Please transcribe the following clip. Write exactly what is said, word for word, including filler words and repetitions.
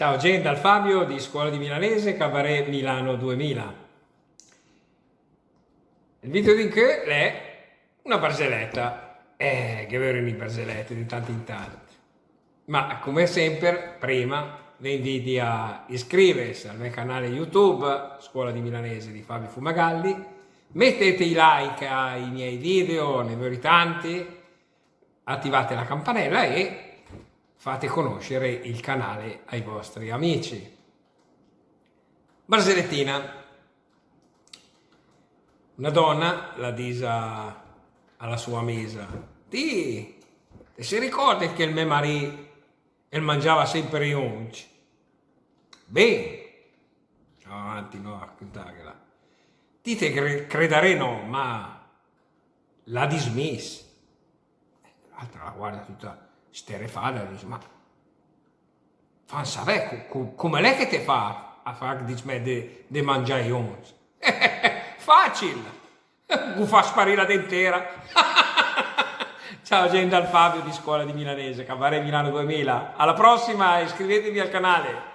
Ciao gent, dal Fabio di Scuola di Milanese, Cabaret Milano duemila. Il video d'incö l'è una barzeleta. Eh, ghe vören i barzelete di tant in tant. Ma come semper, prima ve inviti a iscrives al me canale YouTube, Scuola di Milanese di Fabio Fumagalli. Mettete i like ai miei video, ne vöri tanti. Attivate la campanella e fate conoscere il canale ai vostri amici. Barzeletina. Una dona la dis a la sua amisa: "Ti, te se ricordet che el me marì el mangiava semper i unz?" "Ben." Avanti, no, a cöntaghela. "Ti, te cre-, credarè no, ma l'ha dismis." L'altra la guarda tüta sterefada e dis: "Ma fam savè, co-, co-, come l'è che te fa a fagh dismèt de, de mangià i unz?" "Facil! Gu fa sparì la dentera." Ciao gent, dal Fabio di Scuola di Milanese, Cabaret Milano duemila. Alla prossima, iscrivetevi al canale.